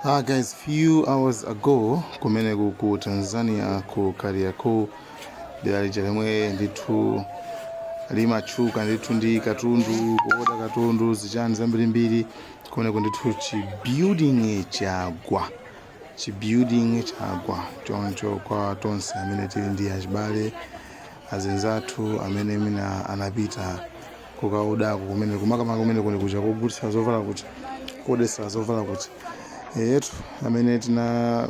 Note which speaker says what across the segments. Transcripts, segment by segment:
Speaker 1: Guys, few hours ago kumeneku ku Tanzania, ku Kariakoo, dera lija lomwe ndithu limatchuka ndithu ndi katundu, kuoda katundu, zichani zambirimbiri, kumeneko ndithu chi building chagwa, chi building chagwa. Choncho kwa tonse amene tili ndi achibale, azinzathu amene mina anapita kukaodako kumene, kumakamaka kumene kuni kuja kogulitsa zovala, kuja kodesera zovala kuja yetu, amene tina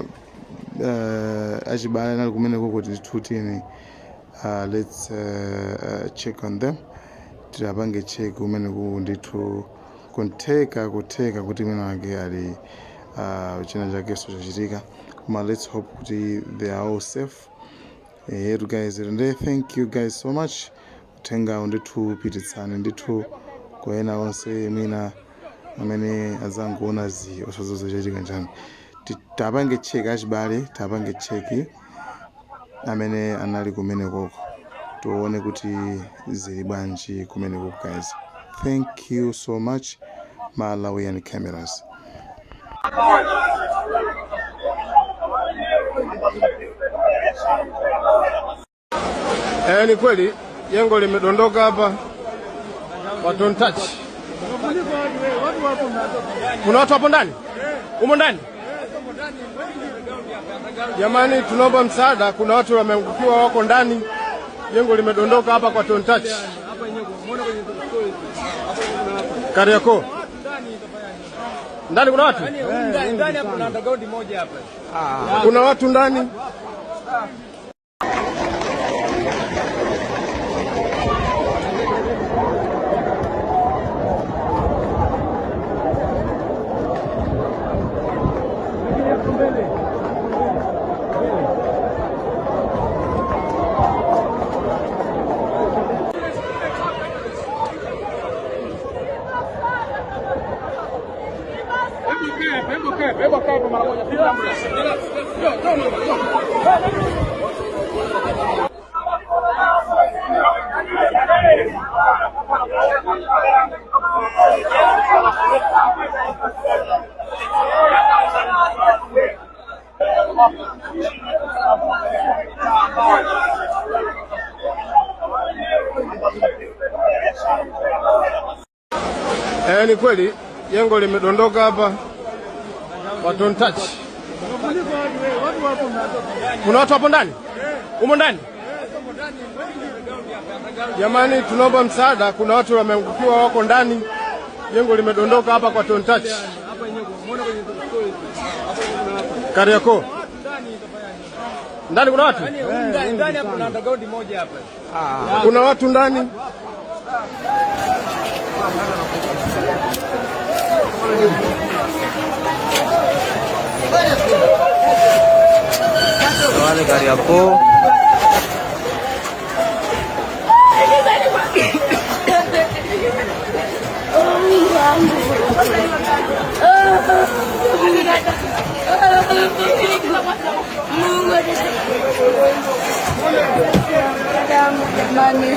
Speaker 1: achibale anali kumeneko, kuti ndithu tiyeni, let's check on them, tilapange check kumeneku ndithu. Kuntheka, kutheka kuti mwina wake ali china chakenso chachitika, koma let's hope kuti they are all safe yetu, guys. And thank you guys so much. Uthengawo ndithu pititsani ndithu kwa ena onse mwina amene azangoona zi osazoza chachitika njani. Tapange check achibale, tapange check amene anali kumenekoko, tione kuti zili bwanji kumeneko, guys. Thank you so much, Malawian Cameras.
Speaker 2: Eh, ni kweli jengo limedondoka hapa kwa Don't Touch. Kuna watu hapo ndani? Umo ndani? Jamani, tunaomba msaada, kuna watu wameangukiwa wako ndani. Jengo limedondoka hapa kwa Don't Touch. Kariakoo. Ndani kuna watu? Kuna watu ndani? Eh, ni kweli jengo limedondoka hapa kwa Don't Touch. Kuna watu hapo ndani? Umo ndani? Jamani, tunaomba msaada, kuna watu wameangukiwa wako ndani. Jengo limedondoka hapa kwa Don't Touch. Kariakoo. Ndani kuna watu? Kuna watu ndani?
Speaker 3: Wale Kariakoo.
Speaker 4: Mungu. Jamani.